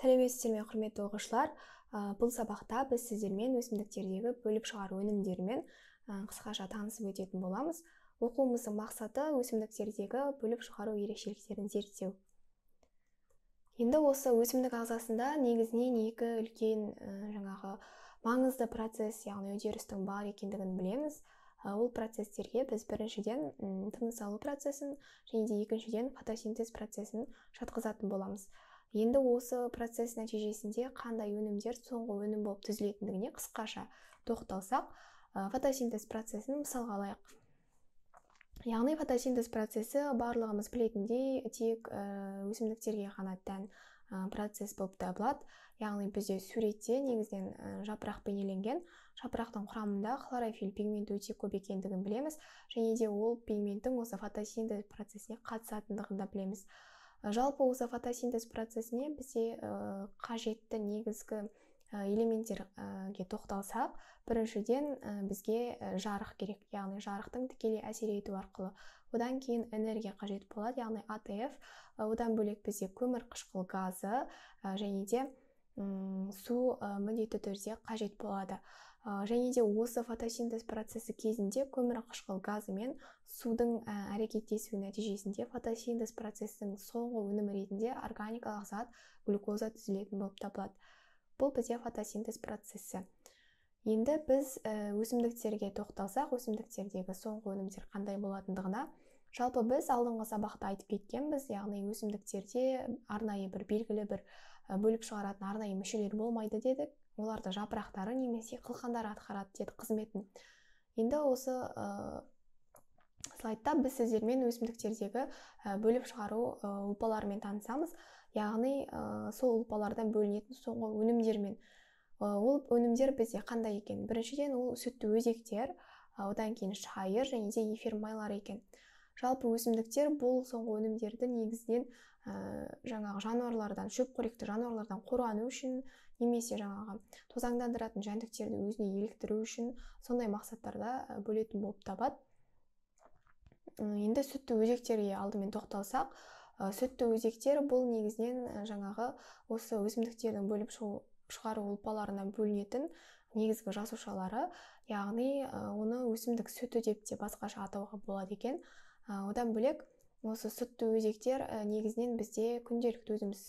Сәлеметсіздер ме, құрметті оқушылар! Бұл сабақта біз сіздермен өсімдіктердегі бөліп шығару өнімдерімен қысқаша танысып өтетін боламыз. Оқуымыздың мақсаты өсімдіктердегі бөліп шығару ерекшеліктерін зерттеу. Енді осы өсімдік ағзасында негізінен екі үлкен жаңағы маңызды процесс, яғни үдерістің бар екендігін білеміз. Ол процестерге біз біріншіден тыныс алу процесін және де екіншіден фотосинтез процесін жатқызатын боламыз. Енді осы процесс нәтижесінде қандай өнімдер соңғы өнім болып түзілетіндігіне қысқаша тоқталсақ, фотосинтез процесін мысалға алайық. Яғни фотосинтез процесі барлығымыз білетіндей тек өсімдіктерге ғана тән процесс болып табылады. Яғни бізде суретте негізінен жапырақ бейнеленген. Жапырақтың құрамында хлорофилл пигменті өте көп екендігін білеміз және де ол пигменттің осы фотосинтез процесіне қатысатындығын да білеміз. Жалпы осы фотосинтез процесіне бізде қажетті негізгі элементтерге тоқталсақ, біріншіден бізге жарық керек, яғни жарықтың тікелей әсер ету арқылы. Одан кейін энергия қажет болады, яғни АТФ. Одан бөлек бізде көмір қышқыл газы және де су міндетті түрде қажет болады. Және де осы фотосинтез процесі кезінде көмір қышқыл газы мен судың әрекеттесуі нәтижесінде фотосинтез процесінің соңғы өнімі ретінде органикалық зат глюкоза түзілетін болып табылады. Бұл бізде фотосинтез процесі. Енді біз өсімдіктерге тоқталсақ, өсімдіктердегі соңғы өнімдер қандай болатындығына. Жалпы біз алдыңғы сабақта айтып кеткенбіз, яғни өсімдіктерде арнайы бір белгілі бір бөліп шығаратын арнайы мүшелер болмайды дедік. Оларды жапырақтары немесе қылқандары атқарады дедік қызметін. Енді осы слайдта біз сіздермен өсімдіктердегі бөліп шығару ұлпаларымен танысамыз. Яғни сол ұлпалардан бөлінетін соңғы өнімдермен. Ол өнімдер бізде қандай екен? Біріншіден ол сүтті өзектер, одан кейін шайыр және де эфир майлары екен. Жалпы өсімдіктер бұл соңғы өнімдерді негізінен жаңағы жануарлардан, шөпқоректі жануарлардан қорғану үшін немесе жаңағы тозаңдандыратын жәндіктерді өзіне еліктіру үшін сондай мақсаттарда бөлетін болып табады. Енді сүтті өзектерге алдымен тоқталсақ, сүтті өзектер бұл негізінен жаңағы осы өсімдіктердің бөліп шығару ұлпаларынан бөлінетін негізгі жасушалары, яғни оны өсімдік сүті деп те басқаша атауға болады екен. Одан бөлек осы сүтті өзектер негізінен бізде күнделікті өзіміз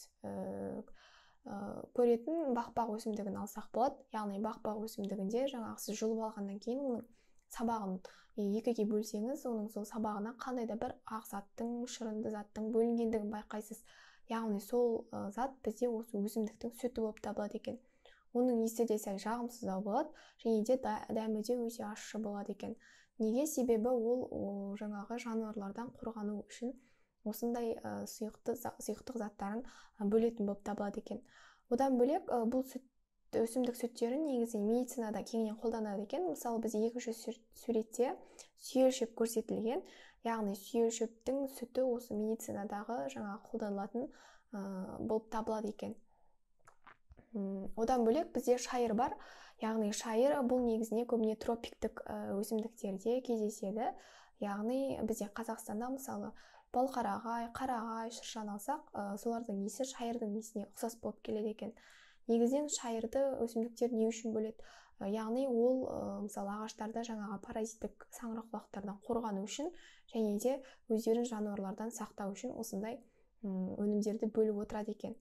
көретін бақбақ өсімдігін алсақ болады. Яғни бақбақ өсімдігінде жаңағы сіз жұлып алғаннан кейін оның сабағын екіге бөлсеңіз, оның сол сабағына қандай да бір ақ заттың, шырынды заттың бөлінгендігін байқайсыз. Яғни сол зат бізде осы өсімдіктің сүті болып табылады екен. Оның иісі де сәл жағымсыздау болады және де дәмі де өте ащы болады екен. Неге? Себебі ол жаңағы жануарлардан қорғану үшін осындай сұйықтық заттарын бөлетін болып табылады екен. Одан бөлек бұл өсімдік сүттерін негізі медицинада кеңінен қолданады екен. Мысалы, біз екінші суретте сүйел шөп көрсетілген, яғни сүйел шөптің сүті осы медицинадағы жаңағы қолданылатын болып табылады екен. Одан бөлек бізде шайыр бар, яғни шайыр бұл негізіне көбіне тропиктік өсімдіктерде кездеседі. Яғни бізде Қазақстанда мысалы балқарағай, қарағай, шыршаны алсақ, солардың иісі шайырдың иісіне ұқсас болып келеді екен. Негізінен шайырды өсімдіктер не үшін бөледі? Яғни ол мысалы ағаштарда жаңағы паразиттік саңырауқұлақтардан қорғану үшін және де өздерін жануарлардан сақтау үшін осындай өнімдерді бөліп отырады екен.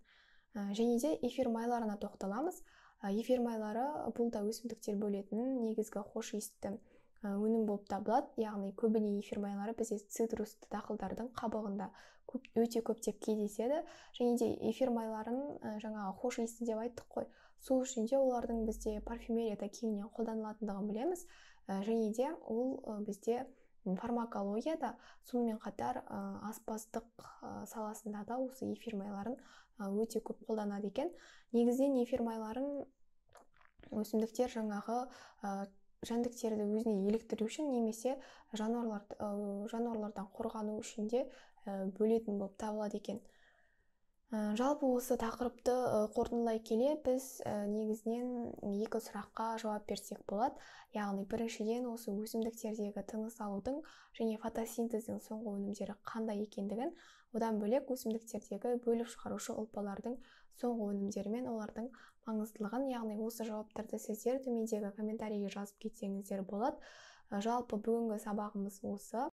Және де эфир майларына тоқталамыз. Эфир майлары бұл да өсімдіктер бөлетін негізгі хош иісті өнім болып табылады. Яғни көбіне эфир майлары бізде цитрусты дақылдардың қабығында өте көптеп кездеседі. Және де эфир майларын жаңағы хош иісті деп айттық қой. Сол үшін де олардың бізде парфюмерияда кеңінен қолданылатындығын білеміз. Және де ол бізде фармакологияда, сонымен қатар аспаздық саласында да осы эфир майларын өте көп қолданады екен. Негізінен эфир майларын өсімдіктер жаңағы жәндіктерді өзіне еліктіру үшін немесе жануарлардан қорғану үшін де бөлетін болып табылады екен. Жалпы осы тақырыпты қорытындылай келе біз негізінен екі сұраққа жауап берсек болады. Яғни біріншіден осы өсімдіктердегі тыныс алудың және фотосинтездің соңғы өнімдері қандай екендігін, Одан бөлек өсімдіктердегі бөліп шығарушы ұлпалардың соңғы өнімдері мен олардың маңыздылығын, яғни осы жауаптарды сіздер төмендегі комментарийге жазып кетсеңіздер болады. Жалпы бүгінгі сабағымыз осы.